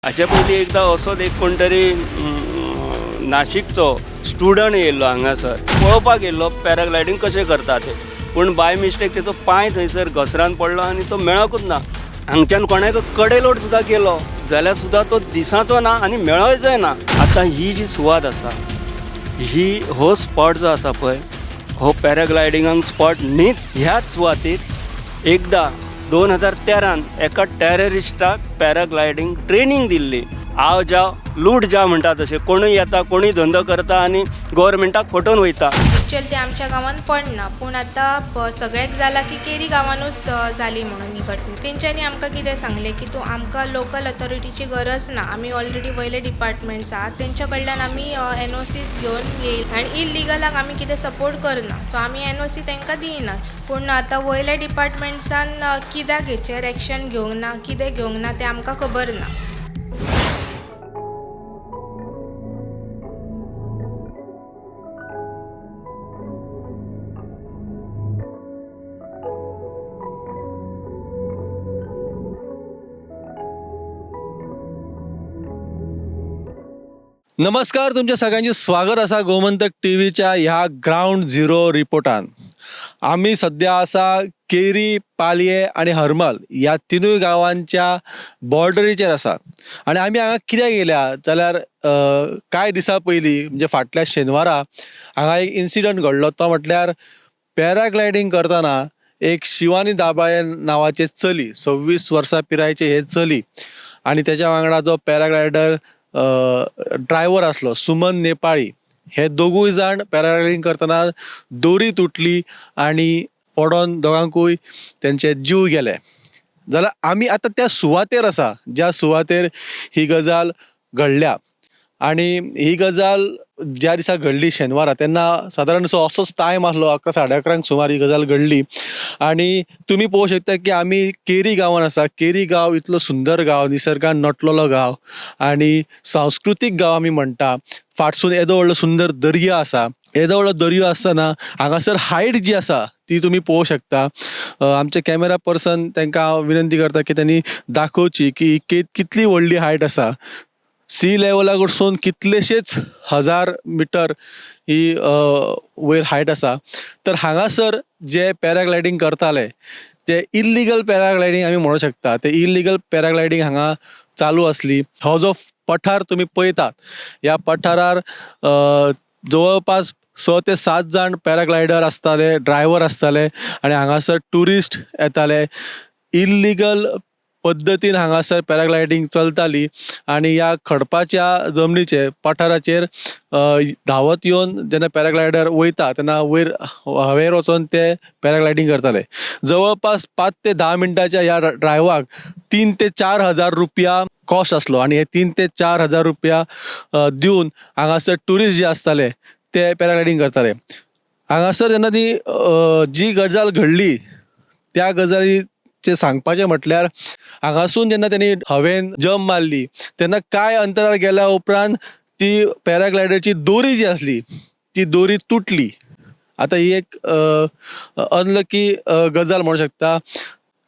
हाचे पयलीं एकदां असोच एक कोण तरी नाशिकचो स्टुडंट येयल्लो हांगासर पळोवपाक येयल्लो पॅराग्लायडींग कशें करता तें, पूण बाय मिस्टेक तेचो पांय थंयसर घसरान पडलो आनी तो मेळकूच ना. हांगच्यान कोणाक कडेलोट सुद्दां केलो जाल्यार सुद्दां तो दिसाचो ना आनी मेळचोय ना. आतां ही जी सुवात आसा, ही हो स्पॉट जो आसा पळय, हो पॅराग्लायडिंगाक स्पॉट न्हीच. ह्याच सुवातेर एकदां 2013 एका टॅररिस्टाक पॅराग्लायडींग ट्रेनींग दिल्ली. आव जाव लूट जा म्हणटा तशें कोणूय येता, कोणूय धंदो करता आनी गव्हर्मेंटाक फटोवन वयता. एक्चुअल ते आमच्या गांवांत पडना, पूण आतां सगळ्याक जाला की केरी गांवानूच जाली म्हणून ही घटना. तेंच्यांनी आमकां कितें सांगलें की तूं आमकां लोकल ऑथॉरिटीची गरज ना, आमी ऑलरेडी वयले डिपार्टमेंट्स आहात तेंच्या कडल्यान आमी एनओसीस घेवन येयल आनी इलिगलाक आमी कितें सपोर्ट करना, सो आमी एनओसी तांकां दिना. पूण आतां वयल्या डिपार्टमेंट्सान कित्याक हेचेर एक्शन घेवंक ना, कितें घेवंक ना तें आमकां खबर ना. नमस्कार, तुमच्या सगळ्यांचे स्वागत आसा गोमंतक टीव्हीच्या ह्या ग्रावंड झिरो रिपोर्टान. आमी सद्या आसा केरी, पालये आनी हरमल ह्या तिनूय गांवांच्या बॉर्डरीचेर आसा. आनी आमी हांगा कित्याक येयल्या जाल्यार कांय दिसां पयलीं म्हणजे फाटल्या शेनवारा हांगा एक इन्सिडंट घडलो. तो म्हटल्यार पॅराग्लायडींग करतना एक शिवानी दाबाळे नांवाचें चली, 26 वर्सां पिरायेचें हें चली आनी तेच्या वांगडा जो पॅराग्लायडर ड्रायव्हर आसलो सुमन नेपाळी, हे दोगूय जाण पॅराग्लायडींग करतना दोरी तुटली आनी पडोन दोगांकूय तेंचे जीव गेले. जाल्यार आमी आतां त्या सुवातेर आसा ज्या सुवातेर ही गजाल घडल्या. आनी ही गजाल ज्या दिसा घडली शेनवारा, तेन्ना सादारण सो असोच टायम आसलो, 11 साडे 11 सुमार ही गजाल घडली. आनी तुमी पळोवंक शकता की आमी केरी गांवान आसा. केरी गांव इतलो सुंदर गांव, निसर्गान नटलेलो गांव आनी सांस्कृतीक गांव आमी म्हणटा. फाटसून येदो व्हडलो सुंदर दर्या आसा. येदो व्हडलो दर्यो आसतना हांगासर हायट जी आसा ती तुमी पळोवंक शकता. आमचे कॅमेरा पर्सन तांकां हांव विनंती करता की तांणी दाखोवची की कितली व्हडली हायट आसा. सी लेवला कडसून कितलेशेच हजार मिटर ही वयर हायट आसा. तर हांगासर जे पॅराग्लायडींग करताले ते इल्लिगल पॅराग्लायडींग आमी म्हणूंक शकता. ते इल्लिगल पॅराग्लायडींग हांगा चालू आसली. हो जो पठार तुमी पळयतात ह्या पठारार जवळपास 6 ते 7 जाण पॅराग्लायडर आसताले, ड्रायव्हर आसताले आनी हांगासर ट्युरिस्ट येताले. इल्लिगल पद्दतीन हांगासर पॅराग्लायडींग चलताली आनी ह्या खडपाच्या जमनीचेर पठाराचेर धांवत येवन जेन्ना पॅराग्लायडर वयता तेन्ना वयर हवेर वचोन ते पॅराग्लायडींग करताले. जवळपास 5 ते 10 मिनटाच्या ह्या ड्रायव्हाक 3 ते 4 हजार रुपया कॉस्ट आसलो आनी हे 3 ते 4 हजार रुपया दिवन हांगासर ट्युरिस्ट जे आसताले ते पॅराग्लायडींग करताले. हांगासर जेन्ना ती जी गजाल घडली त्या गजालीचें सांगपाचें म्हटल्यार हांगासून जेन्ना तेणी हवेन जंप मारली तेन्ना कांय अंतरार गेल्या उपरांत ती पॅराग्लायडरची दोरी जी आसली ती दोरी तुटली. आतां ही एक अनलकी गजाल म्हणूंक शकता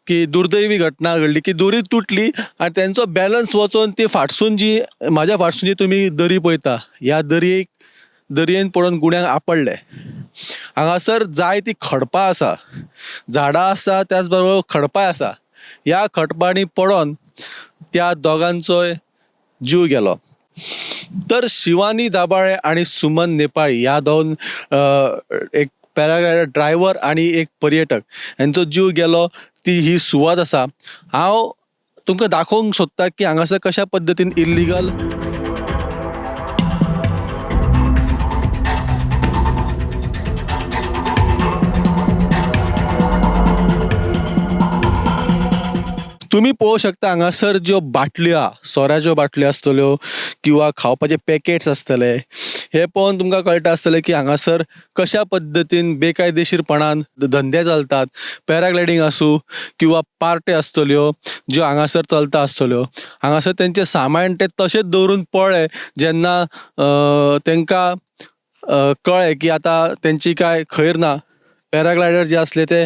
की दुर्दैवी घटना घडली की दोरी तुटली आनी तेंचो बॅलन्स वचोन ती फाटसून जी म्हाज्या फाटसून जी तुमी दरी पळयता ह्या दरयेन पडोन गुण्याक आपडले. हांगासर जायतीं खडपां आसा, झाडां आसा, त्याच बरोबर खडपांय आसा. ह्या खडपांनी पडोन त्या दोगांचोय जीव गेलो. तर शिवानी दाबाळे आनी सुमन नेपाळी ह्या दोन एक पॅराग्लायडर ड्रायव्हर आनी एक पर्यटक हेंचो जीव गेलो ती ही सुवात आसा. हांव तुमकां दाखोवंक सोदता की हांगासर कशा पद्दतीन इल्लिगल तुमी पळोवंक शकता. हांगासर ज्यो बाटल्यो आहा, सोऱ्याच्यो बाटल्यो आसतल्यो किंवा खावपाचे पॅकेट्स आसतले, हे पळोवन तुमकां कळटा आसतलें की हांगासर कशा पद्दतीन बेकायदेशीरपणान धंदे चलतात. पॅराग्लायडींग आसूं किंवा पार्ट्यो आसतल्यो ज्यो हांगासर चलता आसतल्यो. हांगासर तेंचें सामान ते तशेंच दवरून पळ्ळे जेन्ना तेंकां कळ्ळें की आतां तेंची कांय खैर ना. पॅराग्लायडर जे आसले ते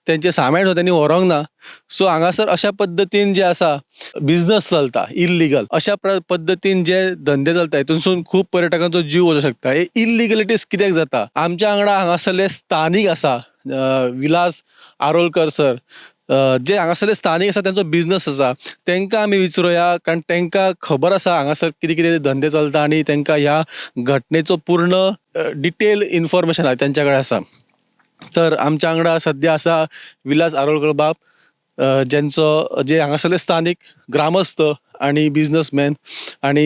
तेंचें सामान सुद्दां तेणी व्हरोंक ना. सो हांगासर अशा पद्दतीन जे आसा बिजनस चलता इल्लिगल, अशा पद्दतीन जे धंदे चलता हितूनसून खूब पर्यटकांचो जीव वचूंक शकता. हे इल्लिगलिटीज कित्याक जाता? आमच्या वांगडा हांगासरले स्थानीक आसा विलास आरोलकर सर, जे हांगासरले स्थानीक आसा, तेंचो बिजनस आसा, तेंकां आमी विचारुया, कारण तेंकां खबर आसा हांगासर कितें कितें धंदे चलता आनी तेंकां ह्या घटनेचो पूर्ण डिटेल इन्फॉर्मेशन आसा तेंच्या कडेन आसा. तर आमच्या वांगडा सद्या आसा विलास आरोलकर बाब, जेंचो जे हांगासरले स्थानीक ग्रामस्थ आनी बिजनसमॅन आनी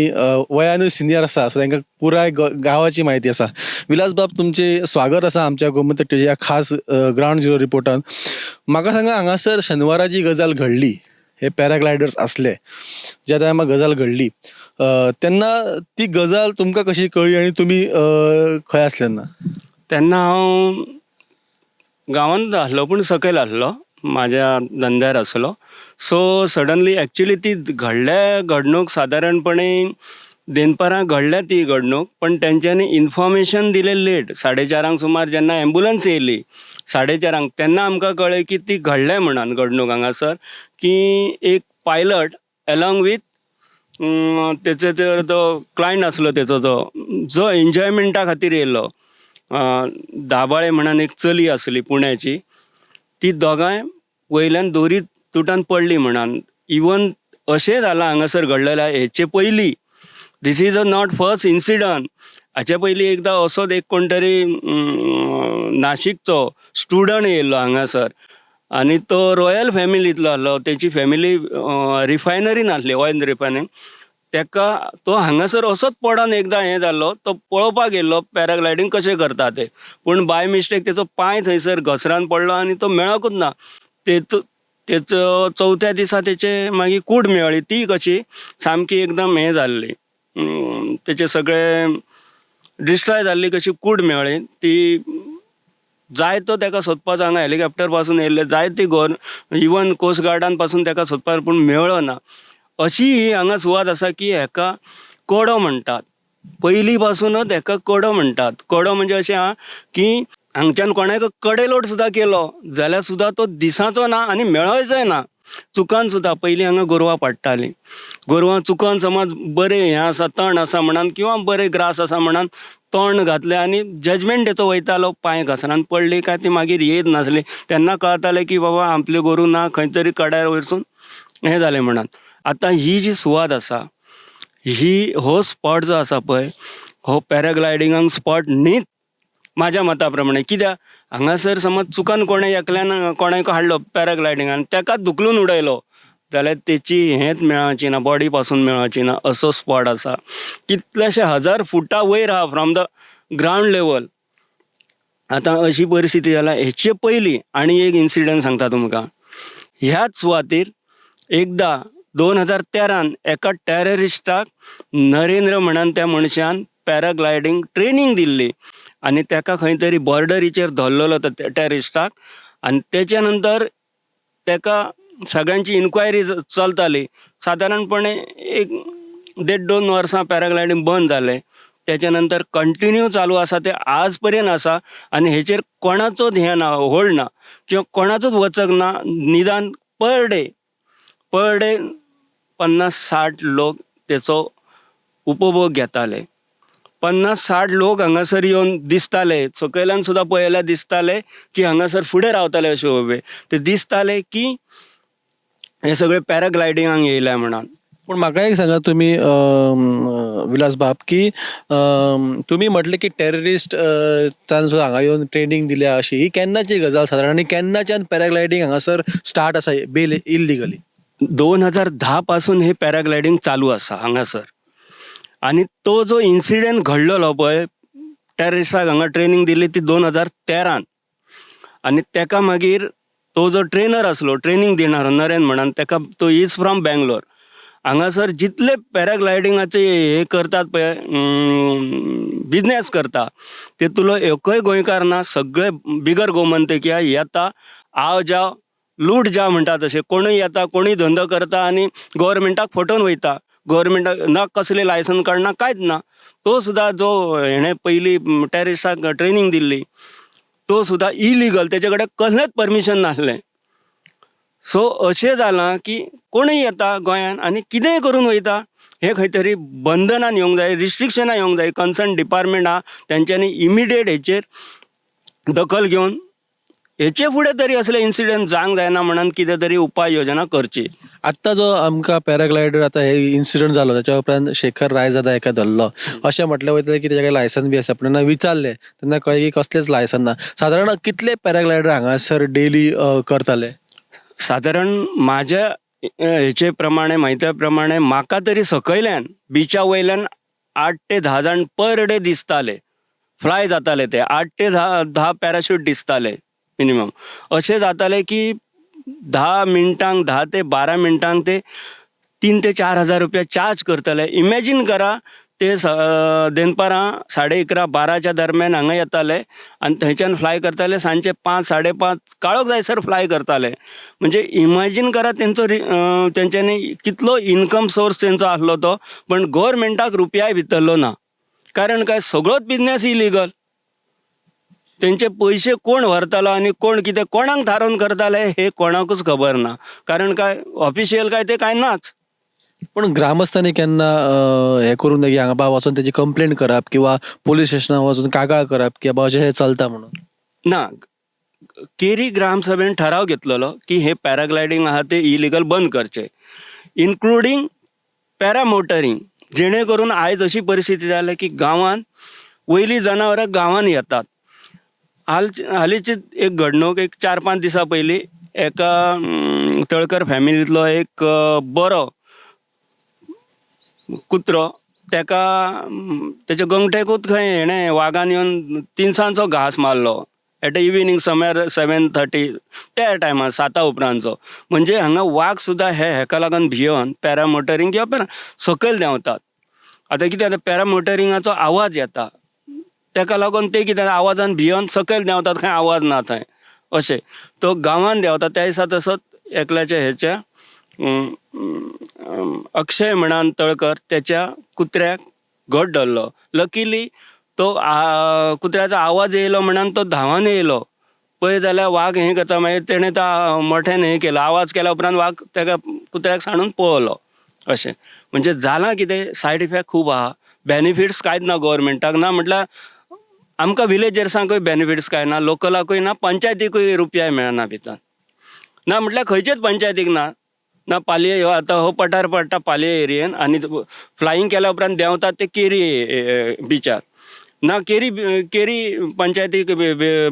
वयानूय सिनियर आसा, सो तांकां पुराय गांवाची म्हायती आसा. विलास बाब, तुमचें स्वागत आसा आमच्या गोमंतक टीव्ही ह्या खास ग्रावंड झिरो रिपोर्टान. म्हाका सांगा, हांगासर शेनवारा जी गजाल घडली, हे पॅराग्लायडर्स आसले ज्या टायमार गजाल घडली, तेन्ना ती गजाल तुमकां कशी कळ्ळी आनी तुमी खंय आसले तेन्ना? तेन्ना हांव गांवांत आसलो पूण सकयल आसलो, म्हाज्या धंद्यार आसलो. सो सडनली एक्चुली ती घडल्या घडणूक सादारणपणे देनपारां घडल्या ती घडणूक, पण तेंच्यांनी इन्फॉर्मेशन दिलें लेट. 4:30 सुमार जेन्ना एम्बुलंस येयली 4:30, तेन्ना आमकां कळ्ळें की ती घडल्या म्हणून घडणूक हांगासर, की एक पायलट एलॉंग वीथ तेचो तो क्लायंट आसलो तेचो, तो जो एन्जॉयमेंटा खातीर येयल्लो, दाबाळे म्हणून एक चली आसली पुण्याची, ती दोगांय वयल्यान दोरी तुटान पडली म्हणून. इवन अशें जालां हांगासर घडलेलें हेचे पयलीं, this is a not first incident. हाचे पयलीं एकदां असोच एक कोण तरी नाशिकचो स्टुडंट येयल्लो हांगासर आनी तो रॉयल फॅमिलींतलो आसलो, तेची फॅमिली रिफायनरीन आसली, ऑयल रिफायनरी. तेका तो हांगासर असोच पडोन एकदां हें जाल्लो, तो पळोवपाक येयल्लो पॅराग्लायडींग कशें करता तें, पूण बाय मिस्टेक तेचो पांय थंयसर घसरान पडलो आनी तो मेळकूच ना. तेचो तेचो चवथ्या दिसा तेचे मागीर कूड मेळ्ळी, ती कशी सामकी एकदम हें जाल्ली, तेचे सगळे डिस्ट्रॉय जाल्ली कशी कूड मेळ्ळी. ती जायतो तेका सोदपाचो हांगा हेलिकॉप्टर पासून येयल्ले जायती इवन कोस्ट गार्डान पासून तेका सोदपाक, पूण मेळ्ळो ना. अशी ही हांगा सुवात आसा की हेका कडो म्हणटात, पयलीं पासूनच हेका कडो म्हणटात. कडो म्हणजे अशें आहा की हांगच्यान कोणाक कडेलोट सुद्दां केलो जाल्यार सुद्दां तो दिसाचो ना आनी मेळोयचोय ना. चुकान सुद्दां पयलीं हांगा गोरवां पाडटालीं, गोरवां चुकोन समज बरें हें आसा तण आसा म्हणान किंवां बरें ग्रास आसा म्हणान तण घातलें आनी जजमेंट तेचो वयतालो, पांय घसरान पडली काय ती मागीर येत नासली. तेन्ना कळतालें की बाबा आपल्यो गोरूं ना, खंय तरी कड्यार वयरसून हें जालें म्हणान. आतां ही जी सुवात आसा, ही हो स्पॉट जो आसा पळय, हो पॅराग्लायडिंगाक स्पॉट न्हीच म्हाज्या मता प्रमाणे. कित्याक हांगासर समज चुकान कोणें एकल्यान कोणाक हाडलो पॅराग्लायडिंगान, तेकाच धुकलून उडयलो जाल्यार तेची हेंच मेळाची ना, बॉडी पासून मेळाची ना, असो स्पॉट आसा. कितलेशे हजार फुटां वयर आहा फ्रॉम the ground level. आतां अशी परिस्थिती जाल्या. हेचे पयलीं आनी एक इन्सिडंट सांगता तुमकां. ह्याच सुवातेर एकदां 2013 एका टॅररिस्टाक नरेंद्र म्हणून त्या मनशान पॅराग्लायडींग ट्रेनींग दिल्ली आनी तेका खंय तरी बॉर्डरीचेर धरलेलो तो टॅररिस्टाक, आनी तेच्या नंतर तेका सगळ्यांची इन्क्वायरी चलताली. सादारणपणे एक 1.5-2 वर्सां पॅराग्लायडींग बंद जालें, तेच्या नंतर कंटिन्यू चालू आसा तें आज पर्यंत आसा आनी हेचेर कोणाचोच हें ना, होल्ड ना किंवां कोणाचोच वचक ना. निदान पर डे 50-60 लोक तेचो उपभोग घेताले. 50-60 लोक हांगासर येवन दिसताले, सकयल्यान सुद्दां पळयल्यार दिसताले की हांगासर फुडें रावताले अशे उबे, ते दिसताले की हे सगळे पॅराग्लायडिंगाक येयल्या म्हणून. पूण म्हाका एक सांगा तुमी विलास बाब की तुमी म्हटलें की टेररिस्ट सुद्दां हांगा येवन ट्रेनींग दिल्या अशी, ही केन्नाची गजाल सादारण आनी केन्नाच्यान पॅराग्लायडींग हांगासर स्टार्ट आसा बेल इल्लिगली? 2010 पासून हे पॅराग्लायडींग चालू आसा हांगासर. आनी तो जो इन्सिडंट घडलेलो पळय, टेररिस्टाक हांगा ट्रेनींग दिली ती 2013, आनी तेका मागीर तो जो ट्रेनर आसलो ट्रेनींग दिणारो नरेन म्हणून तेका, तो is from Bangalore. हांगासर जितले पॅराग्लायडिंगाचे हे करतात पळय, बिजनेस करता, तेतुलो एकय गोंयकार ना, सगळे बिगर गोमंतकीय येता, आव जाव लूट जा म्हणटा तशें कोणूय येता, कोणूय धंदो करता आनी गोवोरमेंटाक फटोवन वयता. गोवोरमेंटाक ना कसलें लायसन काडना, कांयच ना. तो सुद्दां जो हेणें पयलीं टेररिस्टाक ट्रेनींग दिल्ली तो तो सुद्दां इलिगल, तेजे कडेन कसलेंच परमिशन नासलें. सो अशें जालां की कोणूय येता गोंयान आनी कितेंय करून वयता. हें खंय तरी बंधनान येवंक जाय, रिस्ट्रिक्शनां येवंक जाय. कन्सर्न डिपार्टमेंट आहा तेंच्यांनी इमिडिएट हेचेर दखल घेवन हेचे फुडें तरी असले इन्सिडंट जावंक जायना म्हणून कितें तरी उपाय योजना करची. आत्तां जो आमकां पॅराग्लायडर आतां हे इन्सिडंट जालो ताच्या उपरांत शेखर रायजादा हेका धरलो. अशें म्हटलें वयतलें की तेजे कडेन लायसन बी आसा, पूण जेन्ना विचारलें तेन्ना कळ्ळें की कसलेंच लायसन ना. सादारण कितले पॅराग्लायडर हांगासर डेली करताले? सादारण म्हाज्या हेचे प्रमाणे, म्हायती प्रमाणे, म्हाका तरी सकयल्यान बिचा वयल्यान 8 ते 10 जाण पर डे दिसताले. फ्लाय जाताले ते 8 ते 10 पॅराशूट दिसताले मिनिमम. अशें जातालें की 10 मिनटांक, 10 ते 12 मिनटांक ते 3 ते 4 हजार रुपया चार्ज करताले. इमॅजीन करा, ते दनपारां 11:30 12च्या दरम्यान हांगा येताले आनी थंयच्यान फ्लाय करताले. सांजचे 5, 5:30, काळोख जायसर फ्लाय करताले. म्हणजे इमॅजीन करा तेंचो तेंच्यांनी कितलो इनकम सोर्स तेंचो आसलो तो. पण गोवोरमेंटाक रुपयाय भितरलो ना. कारण काय? सगळोच बिजनेस इलिगल. तेंचे पयशे कोण व्हरतालो आनी कोण कितें कोणाक थारोवन करताले हे कोणाकूच खबर ना. कारण काय, ऑफिशियल काय ते काय नाच. पण ग्रामस्थांनी केन्ना हें करूंक ना की हांगा बाबा वचोन तेजी कंप्लेन करप किंवा पोलीस स्टेशनार वचून कागाळ करप की बाबा अशें हें चलता म्हणून? ना, केरी ग्रामसभेन ठराव घेतलेलो की हे पॅराग्लायडींग आहा ते इलिगल बंद करचे, इन्क्लुडींग पॅरामोटरींग, जेणे करून आयज अशी परिस्थिती जाल्या की गांवांत वयलीं जनावरां गांवांत येतात. हालींच एक घडणूक, एक 4-5 दिसां पयलीं एका तळकर फॅमिलींतलो एक बरो कुत्रो, तेका तेच्या गंगटेकूच खंय हेणें वागान येवन तिनसांजचो घांस मारलो, एट इविनींग समयार 7:30 त्या टायमार, साता उपरांतचो. म्हणजे हांगा वाग सुद्दां हे हेका लागून भियोन पॅरामोटरींग किंवा पॅरा सकयल देंवतात. आतां कितें जाता, पॅरामोटरिंगाचो आवाज येता, तेका लागून ते कितें आवाजान भियोन सकयल देंवतात, खंय आवाज ना थंय अशें तो गांवान देंवता. त्या दिसा तसोच एकल्याच्या हेच्या अक्षय म्हणान तळकर, तेच्या कुत्र्याक घट धरलो. लकीली तो कुत्र्याचो आवाज येयलो म्हणून तो धांवान येयलो. पळय जाल्यार वाग हें करता. मागीर तेणें तो मोठ्यान हें केलो, आवाज केल्या उपरांत वाग तेका कुत्र्याक सांडून पळलो. अशें म्हणजे जालां कितें, सायड इफेक्ट खूब आहा, बेनिफिट्स कांयच ना गोवोरमेंटाक ना. म्हटल्यार आमकां विलेजर्सांकूय बेनिफिट्स कांय ना, लोकलाकूय ना, पंचायतीकूय रुपया मेळना भितर ना. म्हटल्यार खंयचेच पंचायतीक ना. ना पालये ह्यो आतां हो पठार पडटा पालये एरियेन आनी फ्लायींग केल्या उपरांत देंवतात ते केरी बिचार. ना केरी केरी पंचायतीक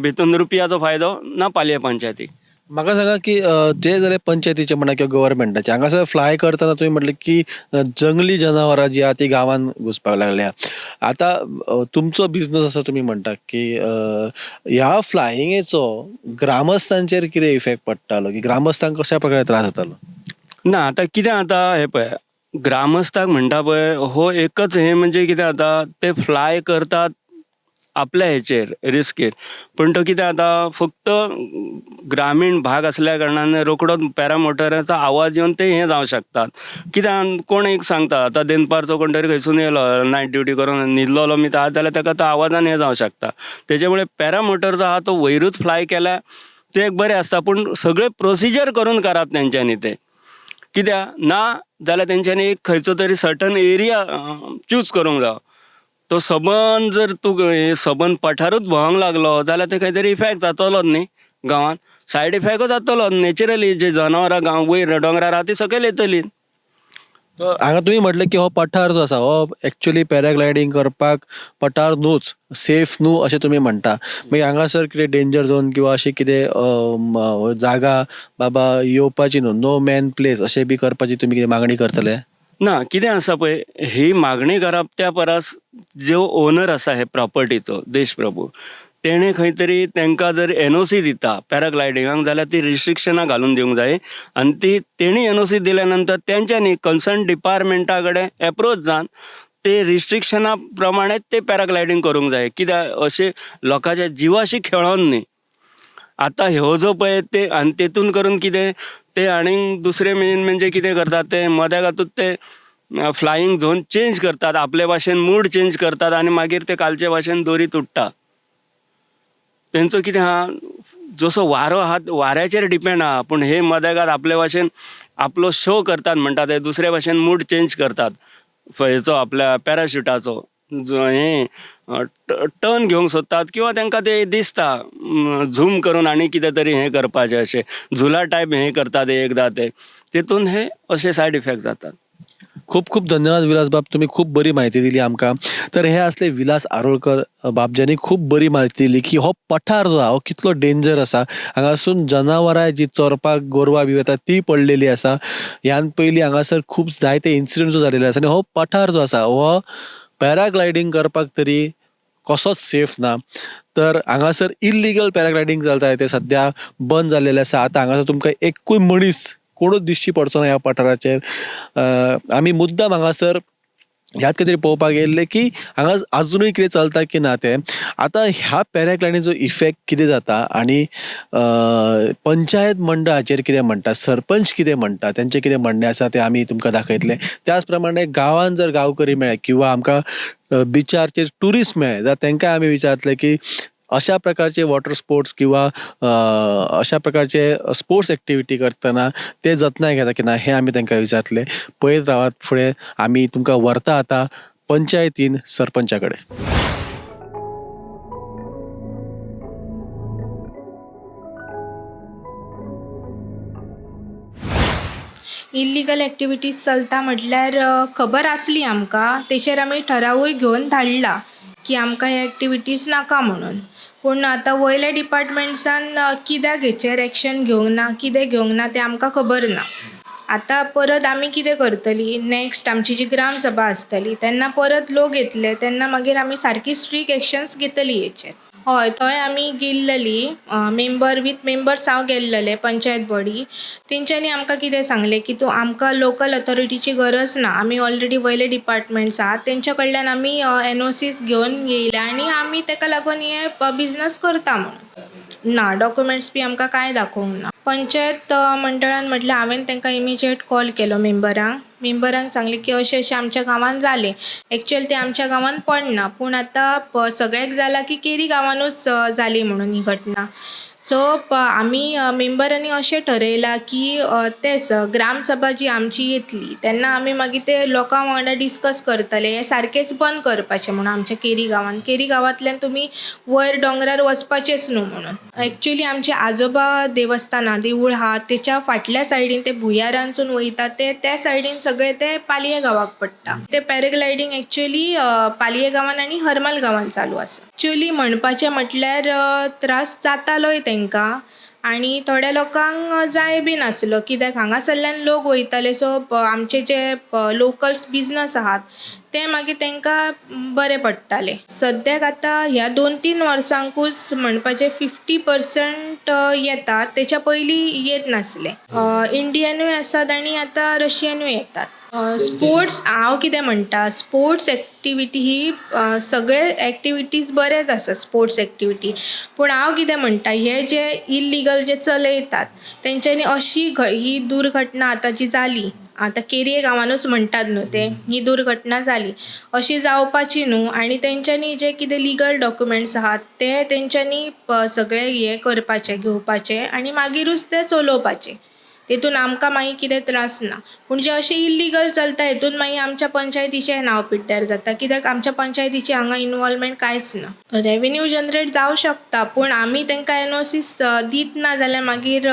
भितून रुपयाचो फायदो ना, पालये पंचायतीक. म्हाका सांगा की जे जाल्यार पंचायतीचे म्हणा किंवा गव्हर्मेंटाचे, हांगासर फ्लाय करतना तुवें म्हटलें की जंगली जनावरां जी आहा ती गांवांत घुसपाक लागल्या. आतां तुमचो बिजनस आसा, तुमी म्हणटा की ह्या फ्लायिंगेचो ग्रामस्थांचेर कितें इफेक्ट पडटालो, की ग्रामस्थांक कश्या प्रकारे त्रास जातालो? ना, आतां कितें जाता हें पळय, ग्रामस्थाक म्हणटा पळय, हो एकच हें म्हणजे कितें जाता, ते फ्लाय करतात आपल्या हेचेर रिस्कीर. पूण तो कितें जाता, फक्त ग्रामीण भाग आसल्या कारणान रोकडोच पॅरामोटराचो आवाज येवन ते हें जावं शकतात. कित्याक कोण एक सांगता, आतां दनपारचो कोण तरी खंयसून येयलो नायट ड्युटी करून, न्हिदलेलो बी आसा जाल्यार ताका तो आवाजान हें जावं शकता. तेजे मुळे पॅरामोटर जो आहा तो वयरूच फ्लाय केल्यार ते एक बरें आसता, पूण सगळें प्रोसिजर करून करात तेंच्यांनी तें. कित्याक ना जाल्यार तेंच्यांनी एक खंयचो तरी सर्टन एरिया चूज करूंक जायो. तो सबंद जर तूं हे सबंद पठारूच भोंवंक लागलो जाल्यार ते खंय तरी इफेक्ट जातलोच न्ही गांवांत. सायड इफेक्टूच जातलो नॅचरली. जे जनावरां गांव वयर दोंगरार आहा ती सकयल येतली. हांगा तुमी म्हटलें की हो पठार जो आसा हो एक्चुअली पॅराग्लायडींग करपाक पठार न्हूच, सेफ न्हू अशें तुमी म्हणटा. मागीर हांगासर कितें डेंजर झोन किंवा अशें कितें जागा बाबा येवपाची न्हू, नो मॅन प्लेस अशें बी करपाची तुमी कितें मागणी करतले? ना, कितें आसा पळय, ही मागणी करप त्या परस जो ओनर आसा हे प्रॉपर्टीचो, देशप्रभू, तेणें खंय तरी तांकां जर एनओसी दिता पॅराग्लायडिंगाक जाल्यार ती रिस्ट्रिक्शनां घालून दिवंक जाय. आनी ती तेणी एनओसी दिल्या नंतर तेंच्यांनी कन्सर्न डिपार्टमेंटा कडेन एप्रोच जावन ते रिस्ट्रिक्शना प्रमाणे ते पॅराग्लायडींग करूंक जाय. कित्याक अशें लोकांच्या जिवाशी खेळोन न्ही आतां ह्यो जो पळय ते. आनी तेतून करून कितें ते आनीक दुसरें मेन म्हणजे कितें करतात ते, मद्या तातूंत ते फ्लायींग झोन चेंज करतात, आपले भाशेन मूड चेंज करतात आनी मागीर ते कालचे भाशेन दोरी तुट्टा. तेंचो कितें आहा, जसो वारो आहा वाऱ्याचेर डिपेंड आहा, पूण हे मदेगाद आपले भाशेन आपलो शो करतात म्हणटा ते दुसरे भाशेन मूड चेंज करतात. हेचो आपल्या पॅराशुटाचो जो हें टर्न घेवंक सोदतात किंवा तांकां ते दिसता झूम करून आनी कितें तरी हें करपाचें, अशें झुला टायप हें करतात एकदां ते, तितून हे अशे सायड इफेक्ट जातात. खूब खूब धन्यवाद विलास बाब, तुम्ही खूब बरी माहिती दिली आमकां. तर हे असले विलास आरोलकर बाब ज्यांनी खूब बरी माहिती दिली की हो पठार जो आहा हो कितलो डेंजर आसा. हांगासून जनावरां जी चरपाक गोरवां बी वता ती पडलेली आसा. ह्यान पयलीं हांगासर खूब जायते इन्सिडंट जालेले आसा आनी हो पठार जो आसा हो पॅराग्लायडींग करपाक तरी कसोच सेफ ना. तर हांगासर इल्लिगल पॅराग्लायडींग चलता ते सद्या बंद जाल्लेले आसा. आतां हांगासर तुमकां एकूय मनीस कोणूच दिश्टी पडचो ना ह्या पठाराचेर. आमी मुद्दाम हांगासर ह्यात खातीर पळोवपाक येयल्ले की हांगा आजुनूय कितें चलता की ना तें. आतां ह्या पॅराग्लायडींगचो इफेक्ट कितें जाता आनी पंचायत मंडळ हाचेर कितें म्हणटा, सरपंच कितें म्हणटा, तेंचें कितें म्हणणें आसा तें आमी तुमकां दाखयतले. त्याच प्रमाणे गांवांत जर गांवकरी मेळ्ळे किंवा आमकां बिचारचेर ट्युरिस्ट मेळ्ळे जाल्यार तेंकां आमी विचारतले की अशा प्रकारचे वॉटर स्पोर्ट्स किंवा अशा प्रकारचे स्पोर्ट्स एक्टिविटी करतना ते जतनाय घेता की ना हें आमी तेंकां विचारतले. पळयत रावात फुडें आमी तुमकां व्हरता आतां पंचायतीन सरपंचा कडेन. इल्लिगल एक्टिविटीज चलता म्हटल्यार खबर आसली आमकां, तेचेर आमी ठरावूय घेवन धाडला की आमकां हे एक्टिविटीज नाका म्हणून. पूण आतां वयल्या डिपार्टमेंट्सान कित्याक हेचेर एक्शन घेवंक ना, कितें घेवंक ना तें आमकां खबर ना. आतां परत आमी कितें करतली, नॅक्स्ट आमची जी ग्रामसभा आसतली तेन्ना परत लोक येतले, तेन्ना मागीर आमी सारकी स्ट्रीक एक्शन्स घेतली हेचेर. हय, थंय आमी गेल्लली मेंबर वीथ मेंबर्स हांव गेल्ललें पंचायत बॉडी. तेंच्यांनी आमकां कितें सांगलें की तूं आमकां लोकल ऑथॉरिटीची गरज ना, आमी ऑलरेडी वयले डिपार्टमेंट्स आहात तेंच्या कडल्यान आमी एनओसीस घेवन येयल्या आनी आमी तेका लागून हे बिजनस करता म्हणून. ना, डॉक्युमेंट्स बी आमकां कांय दाखोवंक ना. पंचायत मंडळान म्हटल्यार हांवें तांकां इमिजिएट कॉल केलो मेंबरांक. मेंबरांक सांगलें की अशें अशें आमच्या गांवांत जालें. एक्चुअल तें आमच्या गांवांत पडना, पूण आतां सगळ्याक जालां की केरी गांवानूच जाली म्हणून ही घटना. सो आमी मेंबरांनी अशें ठरयलां की तेंच ग्रामसभा जी आमची येतली तेन्ना आमी मागीर ते लोकां वांगडा डिस्कस करतले, हें सारकेंच बंद करपाचें म्हणून आमच्या केरी गांवांत. केरी गांवांतल्यान तुमी वयर दोंगरार वचपाचेच न्हू म्हणून. एक्चुली आमचे आजोबा देवस्थाना देवूळ आहा तेच्या फाटल्या सायडीन ते भुंयारांसून वयता ते त्या सायडीन सगळे ते पालये गांवाक पडटा. ते पॅराग्लायडींग एक्चुली पालये गांवान आनी हरमल गांवान चालू आसा. एक्चुली म्हणपाचें म्हटल्यार त्रास जातालोय तेंकां आनी थोड्या लोकांक जाय बी नासलो, कित्याक हांगासरल्यान लोक वयताले. सो आमचे जे लोकल्स बिजनस आहात ते मागीर तेंकां बरें पडटाले. सद्याक आतां ह्या 2-3 वर्सांकूच म्हणपाचें 50% येता, तेच्या पयलीं येत नासले. इंडियनूय आसात आनी आतां रशियनूय येतात. स्पोर्ट्स हांव कितें म्हणटा, स्पोर्ट्स एक्टिविटी ही सगळे एक्टिविटीज बरेच आसा स्पोर्ट्स एक्टिविटी, पूण हांव कितें म्हणटा, हे जे इल्लिगल जे चलयतात तेंच्यांनी अशी ही दुर्घटना आतां जी जाली, आतां केरये गांवानूच म्हणटात न्हू ते, ही दुर्घटना जाली अशी जावपाची न्हू. आनी तेंच्यांनी जे कितें लिगल डॉक्युमेंट्स आहात ते तेंच्यांनी सगळे हे करपाचे, घेवपाचे आनी मागीरूच ते चलोवपाचे. तितून आमकां मागीर कितें त्रास ना. पूण जे अशें इल्लिगल चलता हितून मागीर आमच्या पंचायतीचें नांव पिड्ड्यार जाता, कित्याक आमच्या पंचायतीची हांगा इनवॉल्वमेंट कांयच ना. रेवेन्यू जनरेट जावं शकता, पूण आमी तांकां एनओसीस दीत ना जाल्यार मागीर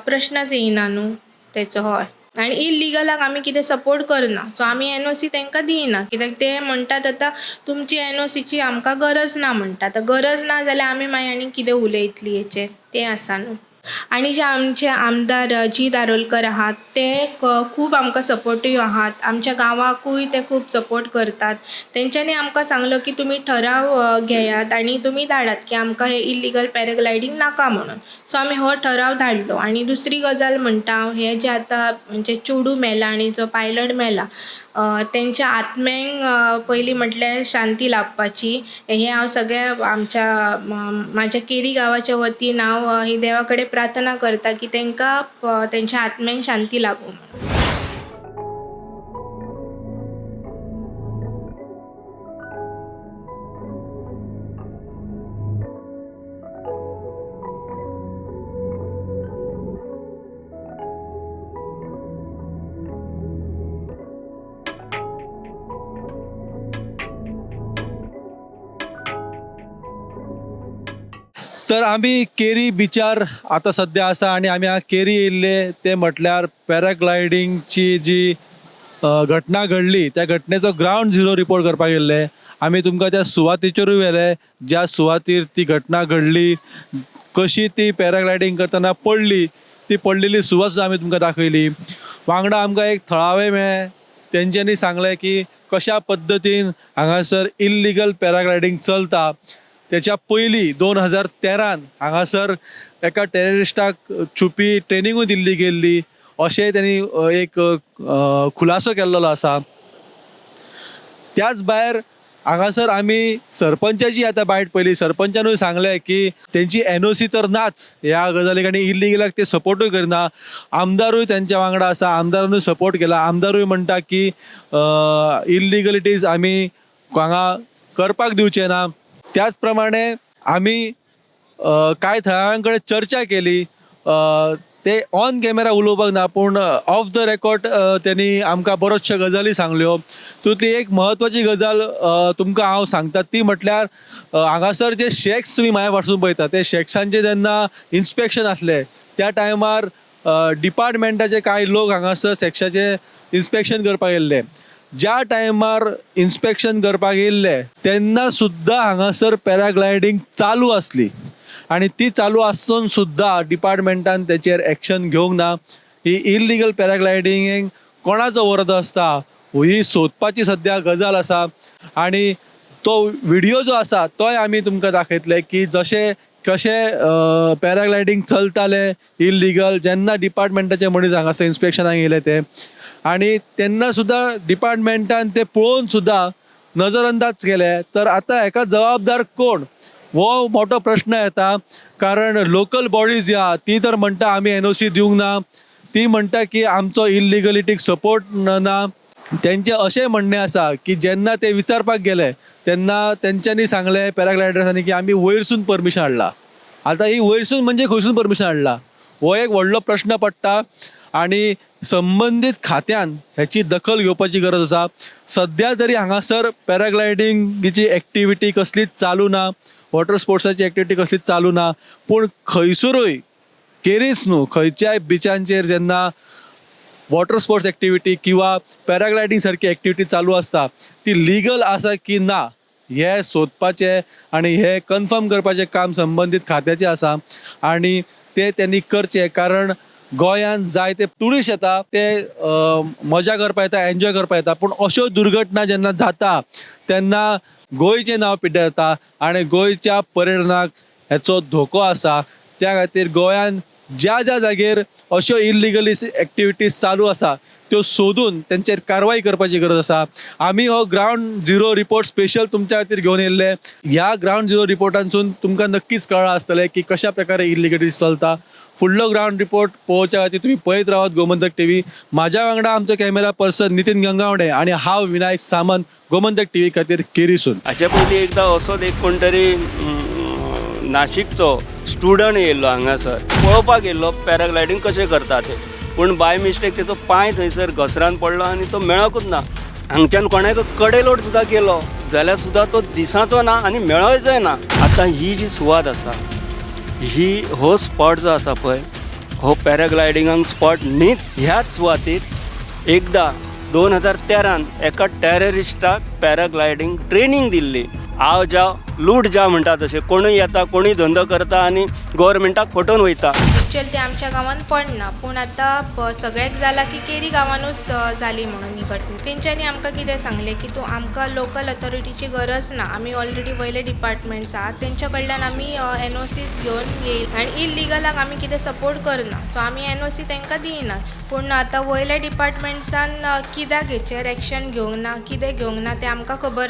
प्रश्नच येयना न्हू तेचो. हय, आनी इल्लिगलाक आमी कितें सपोर्ट करना, सो आमी एनओसी तांकां दिना, कित्याक ते म्हणटात आतां तुमची एनओसीची आमकां गरज ना म्हणटा. आतां गरज ना जाल्यार आमी मागीर आनी कितें उलयतली हेचेर, तें आसा न्हू. आनी जे आमचे आमदार जी दारोलकर आहात ते खूब आमकां सपोर्टीव आहात, आमच्या गांवाकूय ते खूब सपोर्ट करतात. तेंच्यांनी आमकां सांगलो की तुमी ठराव घेयात आनी तुमी धाडात की आमकां हे इल्लिगल पॅराग्लायडींग नाका म्हणून. सो आमी हो ठराव धाडलो. आनी दुसरी गजाल म्हणटा हांव, हे जे आतां म्हणजे चेडूं मेला आनी जो पायलट मेला तेंच्या आत्म्यांक पयलीं म्हटल्यार शांती लाभपाची हें हांव सगळ्या आमच्या म्हाज्या केरी गांवाच्या वतीन हांव ही देवा कडेन प्रार्थना करता की तेंकां तेंच्या आत्म्यांक शांती लाभूं म्हणून. तर आमी केरी बिचार आतां सद्या आसा आनी आमी हांगा केरी येयल्ले ते म्हटल्यार पॅराग्लायडींगची जी घटना घडली त्या घटनेचो ग्रावंड झिरो रिपोर्ट करपाक येयल्ले. आमी तुमकां त्या सुवातेचेरूय व्हेले ज्या सुवातीर ती घटना घडली, कशी ती पॅराग्लायडींग करतना पडली, ती पडलेली सुवात सुद्दां आमी तुमकां दाखयली. वांगडा आमकां एक थळावे मेळ्ळे, तेंच्यांनी सांगलें की कशा पद्दतीन हांगासर इल्लिगल पॅराग्लायडींग चलता. त्याच्या पयलीं 2013 हांगासर एका टेररिस्टाक छुपी ट्रेनिंगूय दिल्ली गेल्ली अशेंय तेणी एक खुलासो केल्लो आसा. त्याच भायर हांगासर आमी सरपंचाची आतां बायट पळयली. सरपंचानूय सांगलें की तेंची एनओसी तर नाच ह्या गजालीक आनी इल्लिगलाक ते सपोर्टूय करना. आमदारूय तेंच्या वांगडा आसा, आमदारानूय सपोर्ट केला. आमदारूय म्हणटा की इल्लिगलिटीज आमी हांगा करपाक दिवचे ना. त्याच प्रमाणे आमी कांय थळाव्यां कडेन चर्चा केली. ते ऑन कॅमेरा उलोवपाक ना पूण ऑफ the record तेणी आमकां बरोचश्यो गजाली सांगल्यो. तितूंतली एक म्हत्वाची गजाल तुमकां हांव सांगता ती म्हटल्यार हांगासर जे शॅक्स तुमी म्हाज्या पासून पळयता ते शॅक्सांचे जेन्ना इन्स्पेक्शन आसलें त्या टायमार डिपार्टमेंटाचे कांय लोक हांगासर शॅक्साचें इन्स्पेक्शन करपाक येयल्ले. ज्या टायमार इन्स्पेक्शन करपाक येयल्ले तेन्ना सुद्दां हांगासर पॅराग्लायडींग चालू आसली आनी ती चालू आसून सुद्दां डिपार्टमेंटान तेचेर एक्शन घेवंक ना. ही इल्लिगल पॅराग्लायडींगेक कोणाचो वरद आसता ही सोदपाची सद्या गजाल आसा. आनी तो व्हिडियो जो आसा तोय आमी तुमकां दाखयतले की जशें कशें पॅराग्लायडींग चलतालें इल्लिगल जेन्ना डिपार्टमेंटाचे मनीस हांगासर इन्स्पेक्शनाक येयले ते, आनी तेन्ना सुद्दां डिपार्टमेंटान ते पळोवन सुद्दां नजर अंदाज केले. तर आतां हेका जबाबदार कोण हो मोठो प्रश्न येता. कारण लोकल बॉडीज जी आहा ती तर म्हणटा आमी एनओसी दिवंक ना, ती म्हणटा की आमचो इल्लिगलिटीक सपोर्ट ना. तेंचें अशें म्हणणें आसा की जेन्ना ते विचारपाक गेले तेन्ना तेंच्यांनी सांगलें पॅराग्लायडर्सांनी की आमी वयरसून परमिशन हाडला. आतां ही वयरसून म्हणजे खंयसून परमिशन हाडला हो एक व्हडलो प्रश्न पडटा आनी संबंदीत खात्यान हेची दखल घेवपाची गरज आसा. सद्या तरी हांगासर पॅराग्लायडींगची एक्टिविटी कसलीच चालू ना, वॉटर स्पोर्ट्साची एक्टिविटी कसलीच चालू ना, पूण खंयसरूय केरीच न्हू खंयच्याय बिचांचेर जेन्ना वॉटर स्पोर्ट्स एक्टिविटी किंवा पॅराग्लायडींग सारकी एक्टिविटी चालू आसता ती लिगल आसा की ना हें सोदपाचें आनी हें कन्फर्म करपाचें काम संबंदीत खात्याचें आसा आनी तें तेणी करचें. कारण गोंयांत जायते ट्युरिस्ट येता, ते मजा करपा येता, एन्जॉय करपा येता, पूण अश्यो दुर्घटना जेन्ना जाता तेन्ना गोंयचें नांव पिड्ड्यार जाता आनी गोंयच्या पर्यटनाक हेचो धोको आसा. त्या खातीर गोंयांत ज्या ज्या जागेर अश्यो इल्लिगली एक्टिविटीज चालू आसा त्यो सोदून तेंचेर कारवाय करपाची गरज आसा. आमी हो ग्रावंड झिरो रिपोर्ट स्पेशल तुमच्या खातीर घेवन येयल्ले. ह्या ग्रावंड झिरो रिपोर्टांसून तुमकां नक्कीच कळ्ळां आसतलें की कशा प्रकारे इल्लिगलिटीज चलता. फुडलो ग्रावंड रिपोर्ट पळोवच्या खातीर तुमी पळयत रावात गोमंतक टीव्ही. म्हाज्या वांगडा आमचो कॅमेरा पर्सन नितीन गंगावडे आनी हांव विनायक सामंत, गोमंतक टीव्ही खातीर केरीसून. हाचे पयलीं एकदां असोच एक कोण तरी नाशिकचो स्टुडंट येयल्लो हांगासर पळोवपाक येयल्लो पॅराग्लायडींग कशें करता तें, पूण बाय मिस्टेक तेचो पांय थंयसर घसरान पडलो आनी तो मेळकूच ना. हांगच्यान कोणाक कडेलोट सुद्दां केलो जाल्यार सुद्दां तो दिसाचो ना आनी मेळचोय ना. आतां ही जी सुवात आसा ही हो स्पॉट जो आसा पळय हो पॅराग्लायडिंगांक स्पॉट न्हीच. ह्याच सुवातेर एकदां 2013 एका टॅररिस्टाक पॅराग्लायडींग ट्रेनींग दिल्ली. आव जाव लूट जा म्हणटा तशें कोणूय येता, कोणूय धंदो करता आनी गोवोरमेंटाक फटोवन वयता. एक्चुअल ते आमच्या गांवांत पडना पूण आतां सगळ्याक जालां की केरी गांवानूच जाली म्हणून ही घटना. तेंच्यांनी आमकां कितें सांगलें की तूं आमकां लोकल ऑथॉरिटीची गरज ना, आमी ऑलरेडी वयले डिपार्टमेंट्स आहा तेंच्या कडल्यान आमी एनओसीस घेवन येयल आनी इल्लिगलाक आमी कितें सपोर्ट करना, सो आमी एनओसी तांकां दिना. पूण आतां वयल्या डिपार्टमेंट्सान कित्याक हेचेर एक्शन घेवंक ना, कितें घेवंक ना तें आमकां खबर